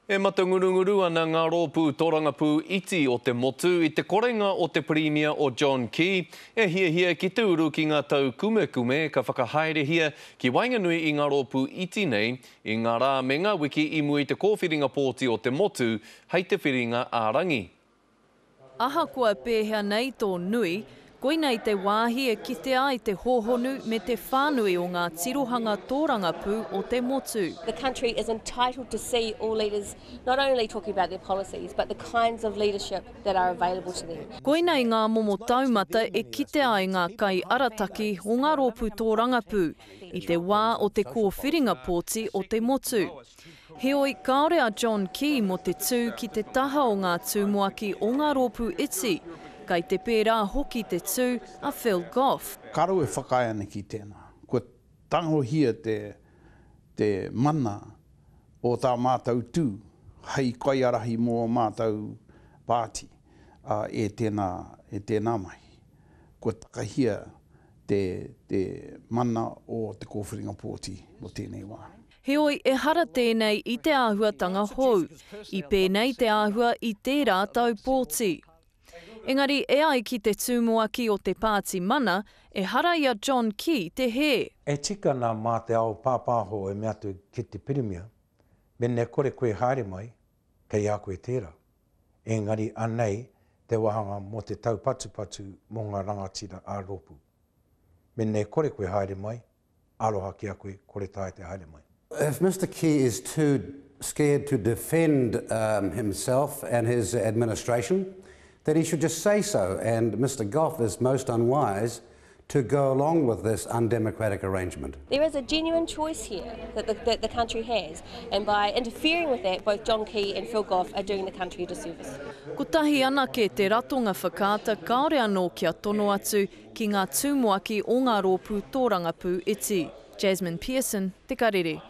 E matangurunguru ana ngā rōpū tōrangapū iti o te motu i te korenga o te Pirimia o John Key e hiahia ki te uru ki ngā taukumekume ka whakahaerehia ki waenganui i ngā rōpū iti nei i ngā rā me ngā wiki i mua i te kōwhiringa pōti o te motu hei te Whiringa ā-rangi. Ahakoa pēhea nei tō nui, koinei te wāhi e kitea ai te hōhonu me te whānui o ngā tirohanga tōrangapū o te motu. The country is entitled to see all leaders not only talking about their policies but the kinds of leadership that are available to them. Koinei ngā momo taumata e kitea ai ngā kaiarataki o ngā rōpū tōrangapū i te wā o te kōwhiringa pōti o te motu. Heoi, kāore a John Key mō te tū ki te taha o ngā tūmuaki o ngā rōpū iti, kai te pērā hoki te tū a Phil Goff. Kāre au e whakaae ana ki tēnā. Kua tangohia te te mana o tā mātou tū hei kaiārahi mō ō mātou pāti e tēnā, e tēnā mahi. Kua takahia te te mana o te kōwhiringa pōti mō tēnei wā. Heoi, ehara tēnei i te āhuatanga hou. I pēnei te āhua i tērā tau pōti. Engari, e ai ki te tūmuaki o te Pāti Mana, ehara i a John Key te hē. E tika ana mā te ao pāpāho e mea atu ki te Pirimia, mene kore koe haere mai, kei a koe tērā. Engari anei te wāhanga mō te taupatupatu mō ngā rangatira ā-rōpū. Mene kore koe haere mai, aroha ki a koe, kore taea te haere mai. If Mister Key is too scared to defend himself and his administration, then he should just say so, and Mister Goff is most unwise to go along with this undemocratic arrangement. There is a genuine choice here that the, that the country has, and by interfering with that, both John Key and Phil Goff are doing the country a disservice. Kotahi anake te ratonga whakaata kāore anō kia tono atu ki ngā tumuaki o ngā rōpū tōrangapū iti. Jasmine Pearson, Te Karere.